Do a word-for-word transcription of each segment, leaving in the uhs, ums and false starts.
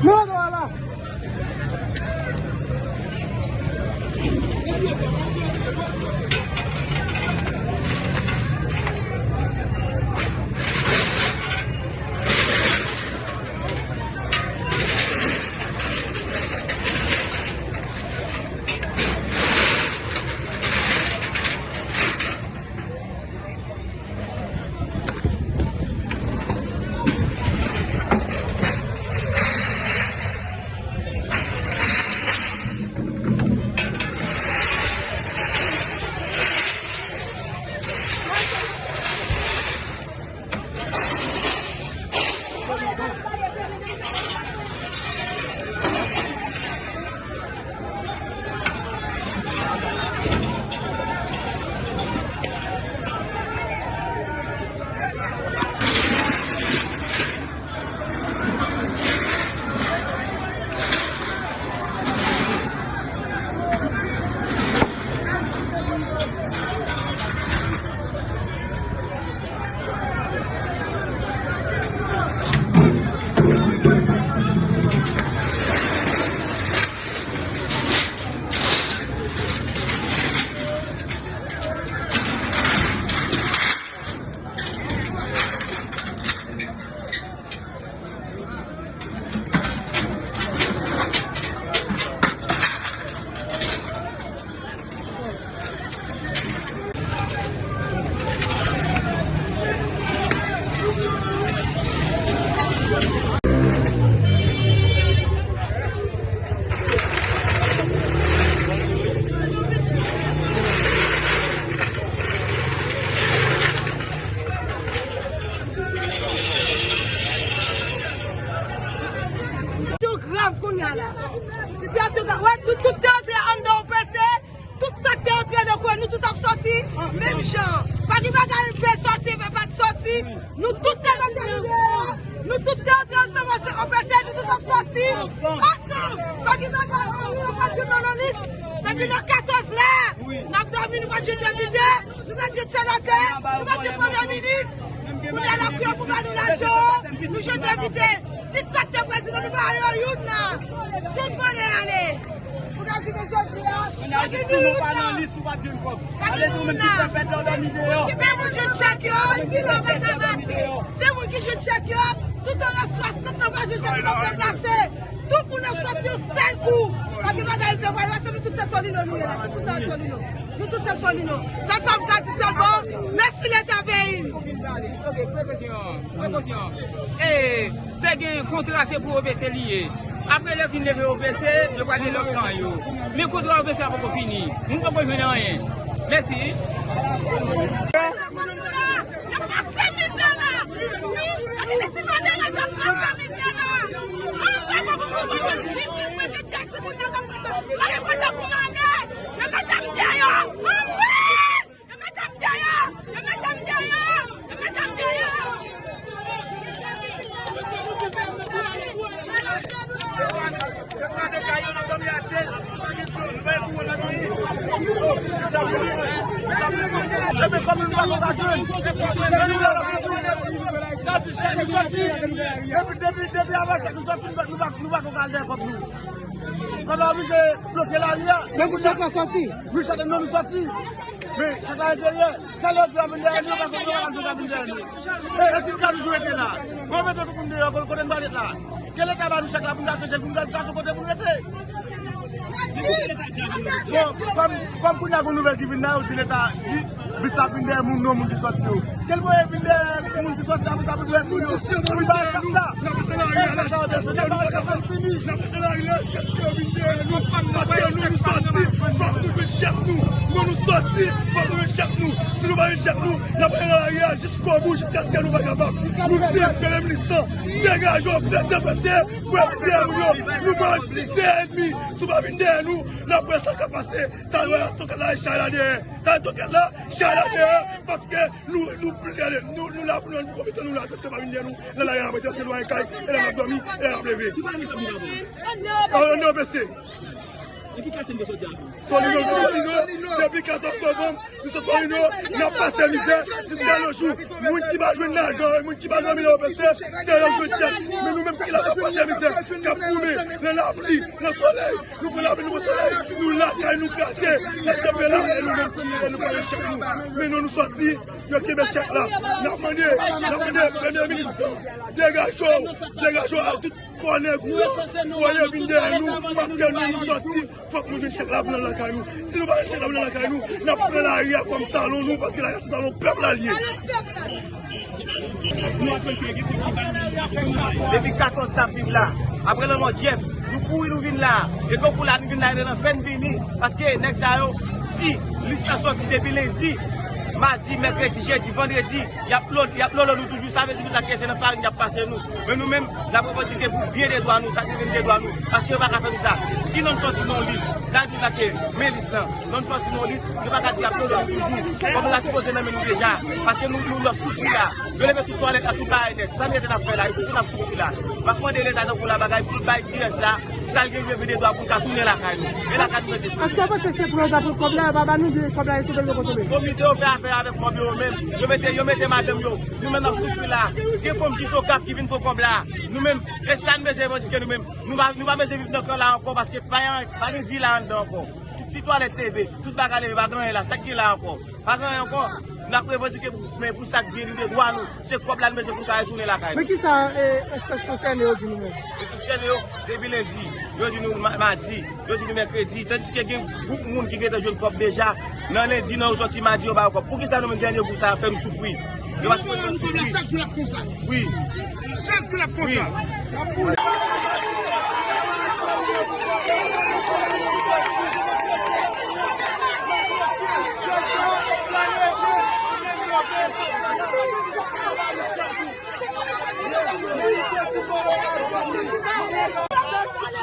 Men yo la. Sitiyasyon grav kounye a la. Sitiyasyon grav. Wè, nou tout te antre anndan O P C. Tout sa k te antre nan kwen, nou tout ap sòti menm jan. Pa gen bagay pe sòti, pe pa t sòti. Nou tout te mete nou deyò. Nou tout te antre ansanm, ansanm, O P C, nou tout ap sòti ansanm. Pa gen bagay, nou pa t jwenn nan lis. Depi nan katòz la, n ap dòmi, nou pa t jwenn depite, nou pa t jwenn senatè, nou pa t jwenn premye minis. Kounye a la, pou yo pou ba nou lajan, nou jwenn depite. Tout sektè prezidan nou pa yo youn nan. Tout vòlè ale. Pou gade jodi a, pa gen youn nan. Pa gen youn nan. Ki fè moun jwenn chèk yo, ki nan pa ka pase. Se moun ki jwenn chèk yo, tout an swasant nan pa jwenn chèk yo deplase. Tout moun ap sòti yon sèl kou. Pa gen bagay fè vwayou, se nou tout se Solino nou ye la, tout moun se Solino. Nou tout se Solino. Se sa m ka di sèlman, mèsi Leta peyi m. Prekosyon, prekosyon. E, te gen kontra se pou O P C li ye. Apre lè yo fin leve O P C, yo pral gen lòt tan yo. Men kontra O P C a poko fini. Moun poko jwenn anyen. Mèsi. Y ap pase mizè la. Wi, y ap pase mizè la. An, jistis pou vin. Mete m deyò! Anmwey! Mete m deyò! Mete m deyò! Mete m deyò! Depi, depi, depi avan chak nou sòti, nou pa, nou pa, nou pa konn al dèyè kòb nou. Kòb la oblije bloke lari a. Men pou chak la sòti. Wi, chak nou sòti. Men chak la enterye. Sa lè yo di yo vin dèyè nou, yo pa konn yo pa di yo vin dèyè nou. E, e si nou ta toujou rete la? Bon, mete tout moun deyò, kote, kote n pral ret la? Ke Leta ba nou chèk la pou n ta chèche, pou n ta chache kote pou n rete. Bon, kòm, kòm kounye a gon nouvèl ki vin la, yo di Leta di bis la vin dèyè moun, non, moun ki sòti yo. Ke l voye vin dèyè moun ki sòti, apre sa pou l voye moun yo. Pou l ba yo chèk la. N ap rete nan riyèl la jiskaske nou pa ka fè l fini. N ap rete nan riyèl la jiskaske yo vin dèyè nou. Paske nou, nou sòti, fòk nou jwenn chèk nou. Nou, nou sòti, fòk nou jwenn chèk nou. Si nou pa jwenn chèk nou, n ap rete nan riyèl la jiskobou, jiskaske nou pa kapab. Nou di, premye minis lan, degaje w, prese, prese, pou yo vin dèyè nou yo. Nou mande se ènmi, si w pa vin dèyè nou, n ap wè sa k ap pase. Sa yo wè tokèt la, chay la dèyè. Sa yo tokèt la, chay la dèyè, paske nou, nou, nou, nou la pou nou, pou konbyen tan nou la, jiskaske yo pa vin dèyè nou. Lè lari a ap rete, se lwa e kay, e lè n ap dòmi, e lè n ap leve. Anndan O P C. Depi katye n te soti a? Solino, Solino, depi katòz novanm, nou sot Solino, n ap pase mizè jiska nos jours. Moun ki pa jwenn lajan, moun ki pa dòmi nan O P C, se yo k jwenn chèk. Men nou menm ki la, n ap pase mizè, k ap goumen nan lapli, nan solèy. Nou pran lapli, nou pran solèy, nou lakay nou kraze, nou kanpe la, e nou menm, e nou pa jwenn chèk nou. Men nou, nou sòti, yo kenbe chèk la. N ap mande, n ap mande Premye Minis lan, degaje w, degaje w ak tout kò nèg ou yo, voye vin dèyè nou, paske nou, nou sòti, fòk nou jwenn chèk la pou n al lakay nou. Si nou pa jwenn chèk la pou n al lakay nou, n ap pran lari a kòm salon nou, paske lari a se salon pèp la l ye. Depi katòz n ap viv la, apre lanmò Jeff, nou kouri nou vin la, e gonkou la nou vin la, e nan fè n vini, paske nèg sa yo, si lis la sòti depi lendi, madi, mèkredi, jedi, vandredi, y ap lòd, y ap lòd nou toujou, sa vle di konsa ke se nan farin y ap pase nou. Men nou menm, n ap revandike pou byen de dwa nou, sa ki vin de dwa nou. Paske yo pa ka fè nou sa. Si nou sòti nan lis, sa vle di konsa ke men lis lan. Nou sòti nan lis, yo pa ka di y ap lòd nou toujou. Kòb la sipoze nan men nou deja. Paske nou, nou, n ap soufri la. Yo leve tout twalèt la, tout bagay nèt. Sa n rete n ap fè la, e sitou n ap soufri la. M ap mande Leta tankou la bagay pou l bay ti rès sa. Sa l gen vye vide dwa pou l ka tounen lakay nou. E lakay nou rete tou. Èske w panse se pou yo ta pran kòb la, yo pa ba nou, di kòb la rete bèl yo konsomen? Komite yo fè afè avèk kòb yo, yo menm. Yo mete, yo mete madanm yo. Nou menm n ap soufri la. Gen fanm ki sou Okap ki vin pran kòb la. Nou menm, e sa n bezwen revandike nou menm. Nou pa, nou pa bezwen viv nan kan la ankò paske pa gen, pa gen vi la anndan ankò. Tout ti twalèt leve, tout bagay leve, pa gen anyen la. Sa k gen la ankò? Pa gen anyen ankò. N ap revandike pou, men pou sa k vini de dwa nou. Se kòb la n bezwen pou n ka retounen lakay nou. Men kisa, e, espès konsène yo di nou menm? Espès konsène yo, depi lendi, yo di nou ma-, madi, yo di nou mèkredi. Tandiske gen gwoup moun ki gentan jwenn kòb deja. Nan lendi, nan yo sòti madi, yo ba yo kòb. Poukisa nou menm dènye gwoup sa a fè nou soufri? Yo pa sipoze fè nou soufri. Chak jou l ap konsa. Wi. Chak jou l ap konsa.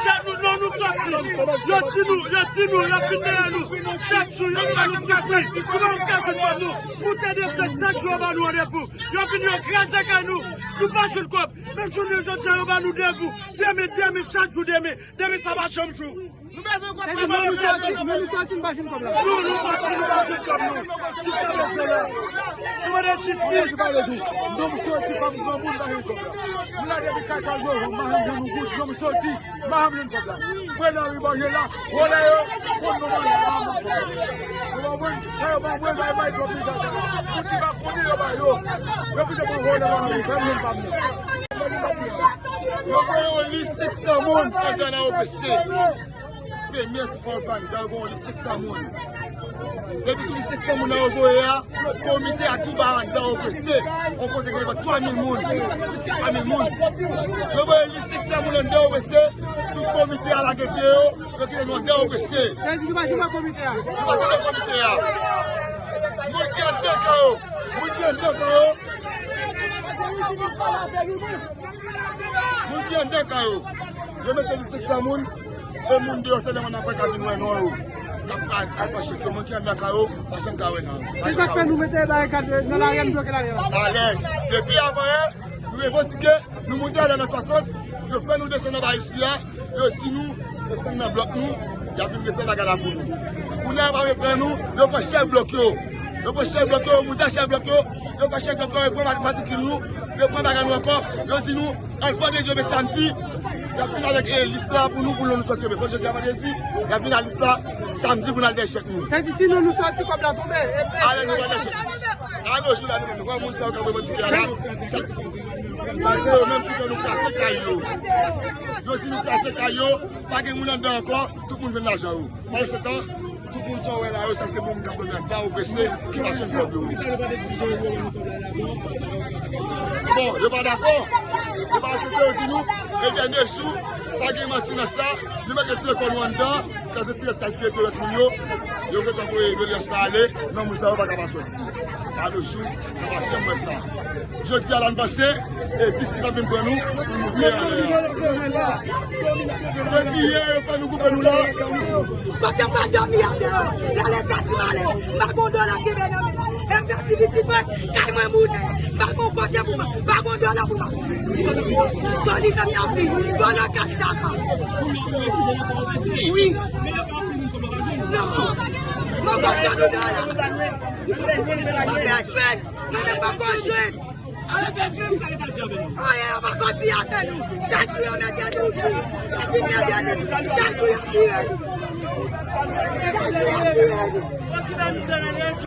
Chak nou, non, nou sòti. Yo di nou, yo di nou, y ap vin dèyè nou. Chak jou, y ap fè nou soufri. Nou pa ka jwenn kòb nou. Moute desann, chak jou yo ba nou randevou. Yo vin, yo kraze kay nou. Nou pa jwenn kòb. Menm jounen jodi a, yo ba nou demen, demen, demen, chak jou demen. Demen sa pa janm jou. Nou bezwen kòb la, nou bezwen kòb la. Nou, nou sòti, nou pa jwenn kòb nou. Jiska prezan la. Nou mande jistis. Nonm soti, fanm, granmoun pa jwenn kòb la. Nou la depi katòz novanm, m pa janm jwenn yon goud. Nonm soti, m pa janm jwenn kòb la. Prezidan Ribanje la, vòlè yo, konn nou vòlè, m pa janm jwenn kòb la. Ou konprann? Sa yo pa mwen, bay, bay twòp mizè. Moun ki pa konnen yo ba yo. Yo kite pou vòlè, pa janm jwenn pa mwen. Yo voye yon lis senk san moun anndan nan O P C. Premye sispann fè anndan, yo voye yon lis senk san moun. Depi sou lis senk san moun nan yo voye a, komite a tou ba anndan O P C. On kote gen twa mil moun, plis ke twa mil moun. Yo voye lis senk san moun anndan O P C, tout komite a lage pye yo, yo kite nou anndan O P C. Sa vle di nou pa janm wè komite a? Nou pa janm wè komite a. Moun ki anndan kay yo, moun ki anndan kay yo. Moun ki anndan kay yo, yo mete lis senk san moun, e moun deyò sèlman n ap wè k ap vin wè non yo. K ap al, al pran chèk yo, moun ki anndan kay yo, pa janm ka wè non yo. Se sa k fè nou mete barikad nan lari a, nou bloke lari a. Alèz. Depi avan yè, nou revandike, nou moute ale nan swasant, yo fè nou desann anba isi a, yo di nou, desann nan blòk nou, y ap vin refè bagay la pou nou. Kounye a, yo pa vle pran nou, yo pran chèf blòk yo. Yo pran chèf blòk yo, yo moute chèf blòk yo, yo pran chèf blòk yo, yo pran mat-, matrikil nou, yo pran bagay nou ankò, yo di nou, al vandredi oubyen samdi, y ap vin avèk, e, lis la pou nou, pou nou sòti. Men jodi a vandredi, y ap vin ak lis la samdi pou n al dèyè chèk nou. Sa di si nou, nou sòti, kòb la tonbe. E, e, alè nou pral dèyè chèk. A nos jours la, nou menm, nou wè moun sa yo k ap revandike a la. Sa, sa se yo menm ki fè nou kraze kay yo. Yo di nou kraze kay yo, pa gen moun anndan ankò, tout moun jwenn lajan yo. Pandan se tan, tout moun sa w wè la yo, sa se moun k ap dòmi anndan O P C, ki pa jwenn kòb yo. Bon, yo pa dakò. Yo pa aksepte, yo di nou, e dènye jou, pa gen manti nan sa, nou mete sou lekò nou anndan, kraze ti rès kay ki rete, rès moun yo, yo gentan voye dolyans la ale, non, moun sa yo pa ka pa sòti. A nos jours, nou pa janm wè sa. Jodi a la n panse, e bis ki t ap vin pran nou, pou moute ale a. Depi yè, yo fè nou koupe nou la. Kote m pral dòmi atè a? Lè Leta di m ale, m pa gon dola kenbe nan men m. E m pèdi Ti pitit mwen, kay mwen moute. M pa gon kote pou mwen, m pa gon dòla pou mwen. Solitè m nan vi, vòlè kat chaka. Wi. Non. Mwen pa jwenn dòla. Mwen pa jwenn. Mwen pa jwenn. Arete di m sa li ta di avè nou. Ay, ay, pa kontinye avè nou. Chak jou yo mèt gade nou. Yo vin mèt gade nou. Chak jou yo tire nou. Chak jou yo tire nou.